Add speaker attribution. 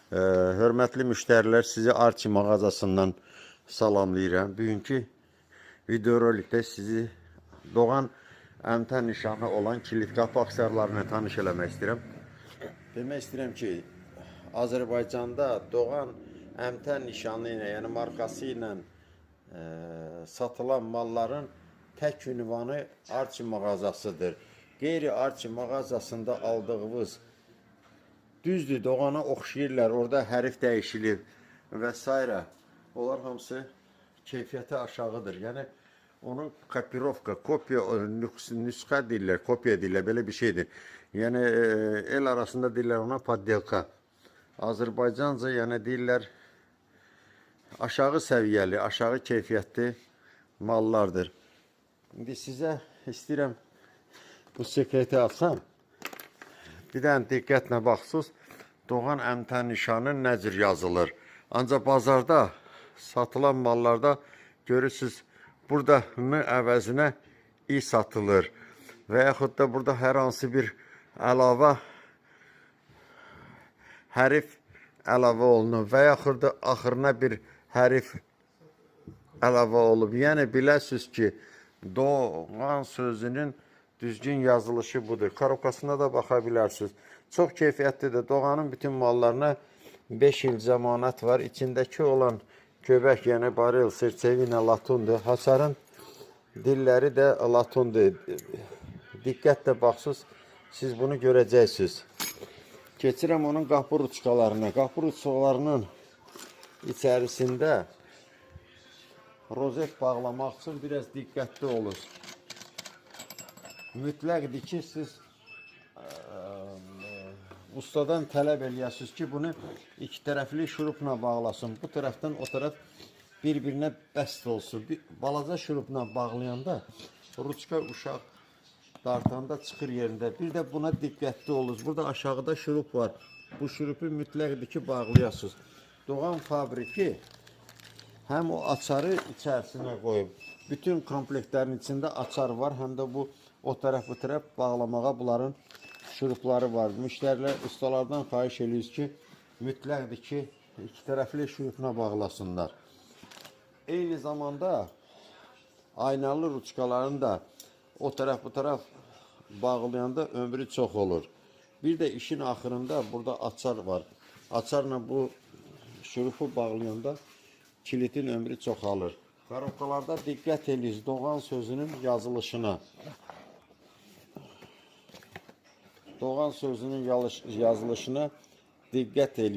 Speaker 1: Hörmətli müştərilər, sizi Arçi mağazasından salamlayıram. Bugünkü videorolikdə sizi Doğan əmtə nişanı olan kilit qapı aksarlarına tanış eləmək istəyirəm. Demək istəyirəm ki, Azərbaycanda Doğan əmtə nişanı ilə, yəni markası ilə satılan malların tək ünvanı Arçi mağazasıdır. Qeyri Arçi mağazasında aldığınız düzdür, Doğana oxşayırlar, orada hərif dəyişilir və s. Onlar hamısı keyfiyyəti aşağıdır. Yəni onun kopirovka, kopya, nüsxə deyirlər, kopya deyirlər, belə bir şeydir. Yəni el arasında deyirlər ona poddelka. Azərbaycanca yəni deyirlər aşağı səviyyəli, aşağı keyfiyyətli mallardır. İndi sizə istəyirəm bu sekreti açsam. Bir dənə diqqətlə baxsınız. Doğan əmtə nişanı nə cür yazılır. Ancaq bazarda satılan mallarda görürsüz, burada M əvəzinə i satılır. Və yaxud da burada hər hansı bir əlavə hərif əlavə olunur və yaxud da axırına bir hərif əlavə olub. Yəni biləsiniz ki, Doğan sözünün düzgün yazılışı budur. Karokasına da baxa bilərsiniz. Çox keyfiyyətlidir. Doğanın bütün mallarına 5 il zəmanət var. İçindəki olan göbək, yəni barel, serçevina latundur. Hasarın dilləri də latundur. Diqqətlə baxsınız, siz bunu görəcəksiniz. Keçirəm onun qapı ruçkalarına. Qapı ruçkalarının içərisində rozet bağlamaq üçün biraz diqqətli olun. Mütləqdir ki, siz ustadan tələb eləyəsiniz ki, bunu iki tərəfli şurupla bağlasın. Bu tərəfdən o tərəf bir-birinə bəst olsun. Bir balaca şurupla bağlayanda ruçka uşaq dartanda çıxır yerində. Bir də buna diqqətli olunuz. Burada aşağıda şurup var. Bu şurupu mütləqdir ki, bağlayasınız. Doğan fabriki həm o açarı içərisinə qoyub. Bütün komplektlərin içində açar var, həm də bu o tərəf bu tərəf bağlamağa bunların şurupları var. Müştərilər, ustalardan xahiş edirik ki, mütləqdir ki, iki tərəfli şurupla bağlasınlar. Eyni zamanda aynalı ruçkaların da o tərəf bu tərəf bağlayanda ömrü çox olur. Bir də işin axırında burada açar var. Açarla bu şurupu bağlayanda kilitin ömrü çoxalır. Karobkalarda diqqət eləyiz Doğan sözünün yazılışına. Doğan sözünün yazılışına diqqət eləyiz.